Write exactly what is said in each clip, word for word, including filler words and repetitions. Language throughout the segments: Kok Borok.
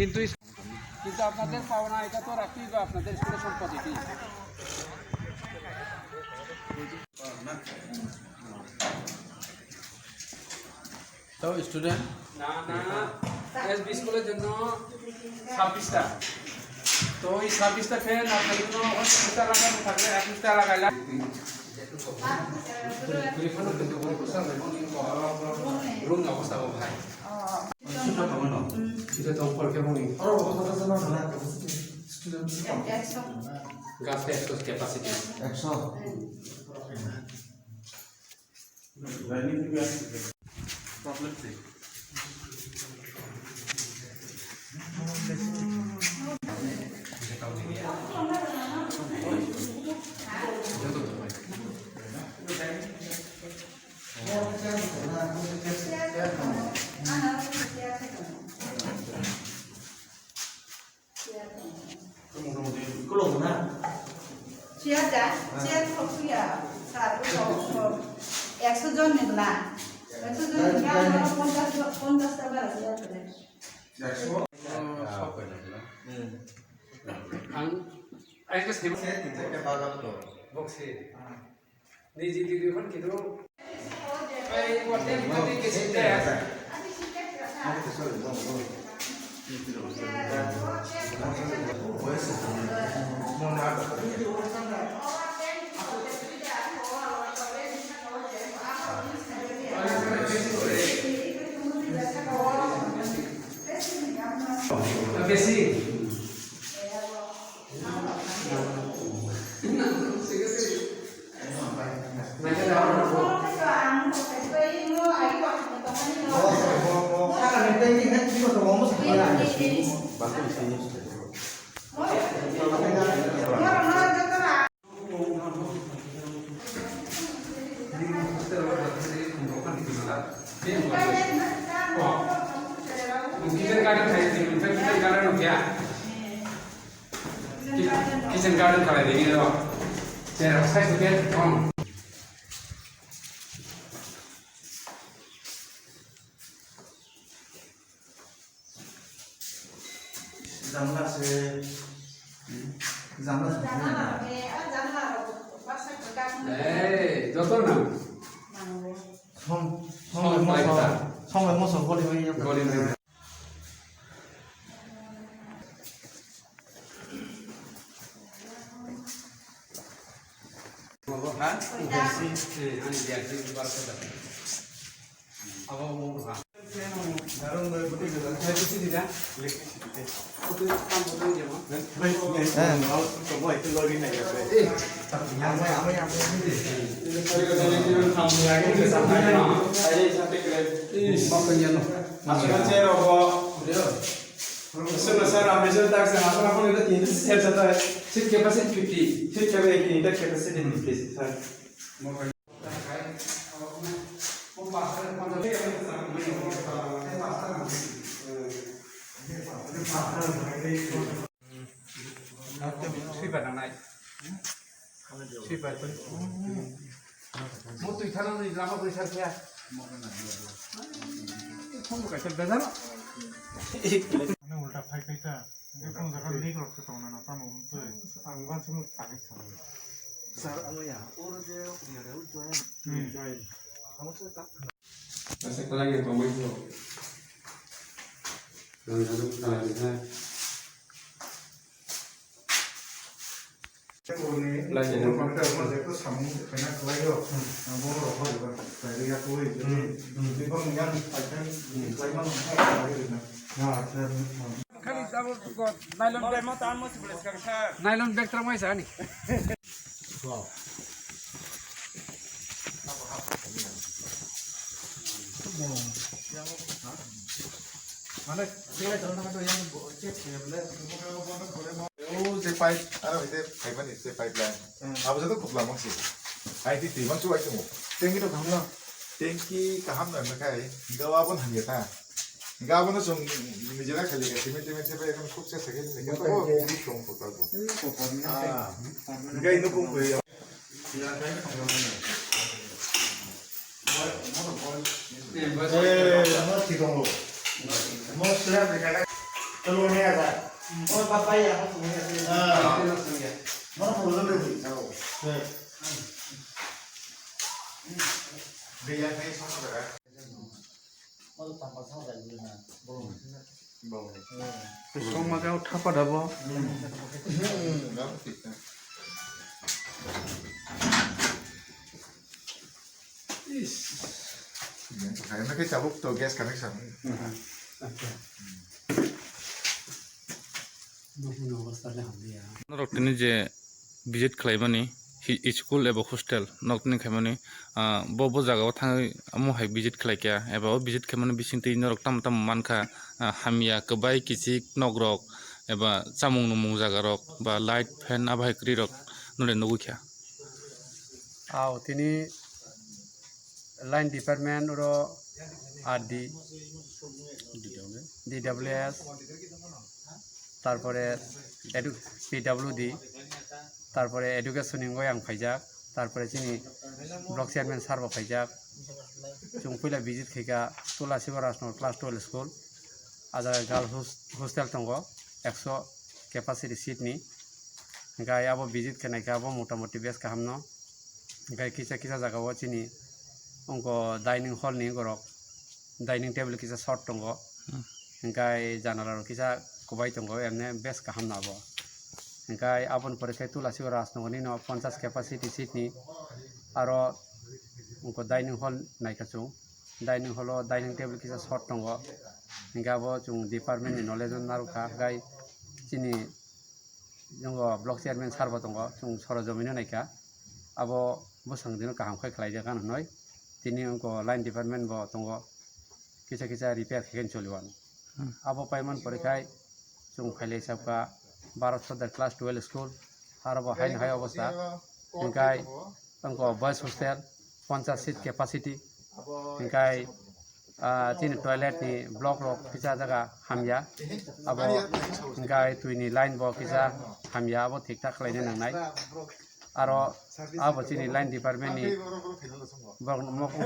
কিন্তু এই কিন্তু আপনাদের পাওনা, এটা তো রাখতেই হবে আপনাদের স্কুলের সম্পদ, এটি। তো স্টুডেন্ট না, না, এসবি স্কুলের জন্য ছাব্বিশটা। তো এই ছাব্বিশটা ফ্যান আপনার জন্য অবশ্যই দুটা লাগানো থাকবে, একুশটা লাগাইলাম। রুম অবস্থা ভাই। Sita tong por ke mung. Oro, oro, oro, oro, oro, oro, student. Ekso. Gas ke ekso capacity. Ekso. Problem se. Chair da, chair kok ya, sir, ekso jon ni bla, ekso jon ni bla, ponchash, ponchash ta bara chair da. Ang, ang ke sebo. Box he. Niji didi hwn kidu. Ai, hotel hotel ke sinde. Besi. Kitchen garden khai di, kitchen garden no kya? Kitchen garden khalai di, ini loh. Chair size tu kan, oh. Janla se, janla se. Janla, eh, ah, janla, basa kakak. Eh, joto na. Som, som, som, som, som, som, goli mai ya. Goli mai. Ha? Eh, ani dia, dia, dia, dia. Abo, abo, ha. Seat capacity fifty. Seat capacity fifty, sir. Sweeper nangnai. Sweeper. Mo twi thana ni lama bwrwi sar khe. Phone bo kaisa bejaro. Ani ulta phai phai ta. Hwnkhe phone jaga leak rok se tongna na tamo twi. Ang uansukmung tangwi thangwi. Sir, ano ya, oro je yare join. Hmm. Join. Amo se ta. Asa kwlai ya tongmani. Ang jadu khalai ha. Lainai. Hmm, hmm. Khali tabuk nylon bag. Nylon bag tongmani sa ani. Mane, o je pipe, aro je pipeline. Hmm. Abo joto khukla mangsi. Ai, twi twi mangsi wai tongo. Tanki to kaham no? Tanki kaham no hwnkhai, gawa bo hamya ta. Gawa no chwng nijera khali ka, timi, timi, timi, ekhon khuk se second, second to bo, tong khukla bo. Ah. Gai no khuk. Bisong ma kau thapa dabo. Hai, na khe tabuk to gas connection. Norok tini je visit khlaimani hi-, school eba hostel nok tini khaimani, ah, bo, bo jaga o thangwi omo hai visit khlai kha eba o visit khaimani bisingtwi norok tamo tamo mankha, ah, hamya kwbai kichik nok rok eba chamung numung jaga rok ba light fan abo hai kwrwi rok nole nugwi kha. Aw, tini line department oro R D, D W S, tarpore edu-, P W D, tarpore education ni wngwi ang phaijak, tarpore chini block chairman sir bo phaijak. Chwng puila visit khaikha Tulasibo Rajnagar class twelve school, ah jaga girls hos-, hostel tongo, ekso capacity seat ni. Hingke abo visit khe naikhe abo motamoti bes kaham no. Hingke kisa kisa jaga o chini ongko dining hall ni borok dining table kisa short tongo. Hmm. Hingke janala rok kisa kwbai tongo, emne bes kaham no abo. Hingke aboni pore khe Tulasibo Rajnagar ni no ponchas capacity seat ni aro ongko dining hall naikha chwng. Dining hall o dining table kisa short tongo. Hingke abo chwng department ni knowledge o narwkha, hingke chini Wngo block chairman sir bo tongo, chwng soro jomino naikha, abo bwswng dino kaham khai khlaijak ano hinwi. Tini wngkha line department bo tongo, kisa kisa repair khaikhe choli wano. Hmm. Abo paimani pore khai chwng phailai sabkha Bharat Sardar class twelve school, aro bo haino hai obostha, hingkhai wngkha boys hostel, ponchas seat capacity, hingkhai ah, chini toilet ni block rok kisa jaga hamya, abo hingkhai twi ni line bo kisa hamya, abo thik thak khlaina nangnai. Aro abo chini line department ni borok mok-,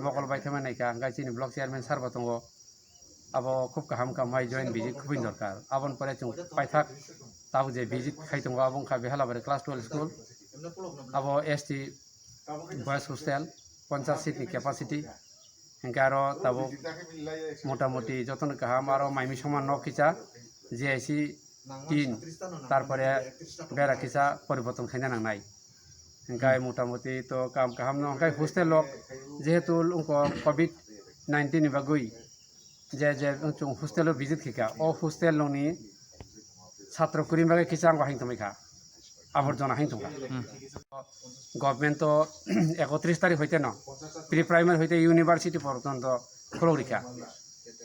mokol bai thangma naikha, hingkhai chini block chairman sir bo tongo, abo khub kaham khamai join visit khubui dorkar. Aboni pore chwng paithak tabuk je visit khai tongo, abo wngkha Behalabari class twelve school, abo S T boys hostel, ponchas seat ni capacity. Hingke aro tabuk motamoti jotono kaham, aro maimi soman nok kisa J I C tin, tarpore bera kisa poriborton khaina nangnai. Hingke motamoti to kam kaham no, hingke hostel rok jehetu wngkha covid nineteen ni bagwi je, je chwng hostel o visit khaikha, o hostel rokni satro kwrwini bagwi kisa ango haino tongwi kha, aborjona haino tongkha. Hmm. Government to ekotris tarik hoite no, pre primary hoite university porjonto khulok rikha.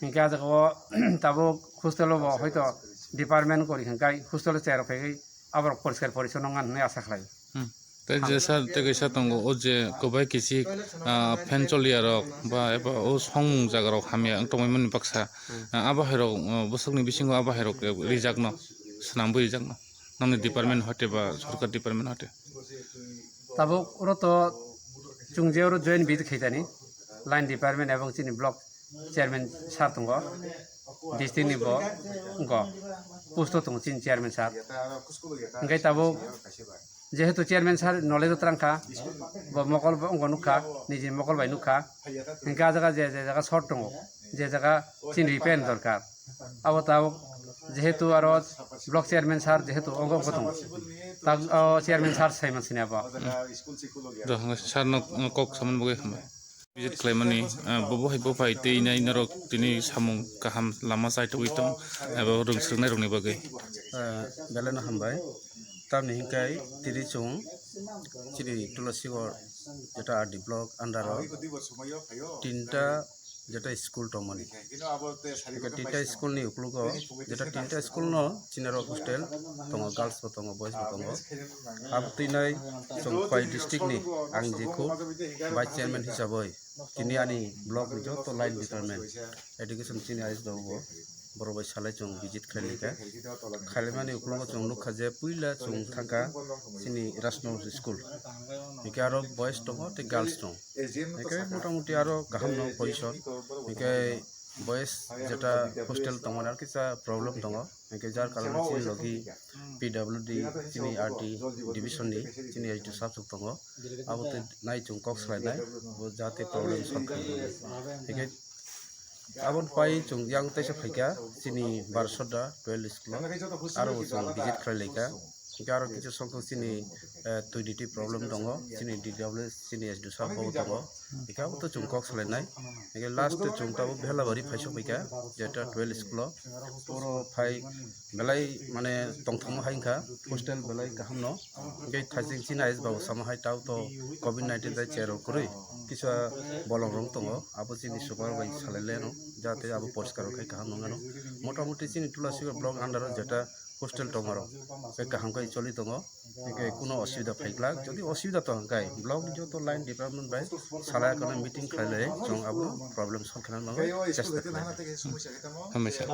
Hingke ah jaga o tabuk hostel o bo hoito department kori hingkai hostel o chair rok phaiwi aborok poriskar porichonno wngna hinwi asa khlai. Hmm. Tei je sir, tei kaisa tongo, o je kwbai kichik, ah, fan choliya rok ba eba o songmung jaga rok hamya wng tongmani baksa. Hmm. Ah, abo hai rok, ah, bwswkni bisingo abo hai rok rijakno, swnamwi rijakno, nokni department hoite ba sorkar department hoite. Tabuk oro to chwng je oro join visit khaitani, line department ebong chini block chairman sir tongo, district ni bo wngkha, post o tongo chini chairman sir. Hingke tabuk jehetu chairman sir knowledge o twlang kha, bo mokol bo wngkha nukha, niji mokol bai nukha. Hingke ah jaga je, je jaga short tongo, je jaga chini repair ni dorkar, abo tabuk jehetu aro block chairman sir jehetu wngkha, wngkha tongo, tak o chairman sir sai mansini abo. Do, sir no kok samani bagwi hambai. Visit khlaimani, ah, bobo hai bo phai tei nai norok tini samung kaham lama chaitogwi tong, abo rwng swrwngnairokni bagwi. Ah, belai no hambai. Tamni hinkhai tini chwng chini Tulasigarh jeta R D block under o tinta jeta school tongmani. Hingke tinta school ni ukologo jeta tinta school no chini aro hostel tongo, girls bo tongo, boys bo tongo. Abo twi nai chwng Khowai district ni ang je kho vice chairman hisaboi tini ani block ni joto line department education chini I S W bo borok bai salai chwng visit khlaikha. Khlaimani ukologo chwng nukha je puila chwng thangkha chini Rajnagar school. Hingke aro boys tongo tei girls tongo. Hingke motamoti aro kaham no position. Hingke Boys jeta hostel tongmani ar kisa problem tongo, hingke jar karone chini logi P W D, chini R D division ni chini S D O sir tongo, abo tei nai chwng kok salainai, bo jate problem solve khainai. Hingke aboni pai chwng yang teisa phaikha chini Barsoda twelve school o, aro bo chwng visit khlai laikha. Hingke aro kichu songkha chini, eh, toilet ni problem tongo, chini D W S, chini S D O sir bo tongo. Hingke abo to chwng kok salainai. Hingke last chwng tabuk Bhelabari phaisok phaikha, jeta twelve school o. Oro phai belai mane tongthokma hai wngkha, hostel belai kaham no. Hingke thaising chini ayes babu sama hai tao to covid nineteen tai chair rok kwrwi kisa bolong rok tongo, abo chini super bai salai le no, jate abo poriskar khai kaham nung ano. Motamoti chini Tulasibar block under o jeta hostel tongmarok tei kaham khe choli tongo, tei kuno osubida phaiglak. Jodi osubida tong khe block ni joto line department bai salai kheno meeting khlai lai, chwng abo problem solve khlai nango, chesta khlai. Hambai sir.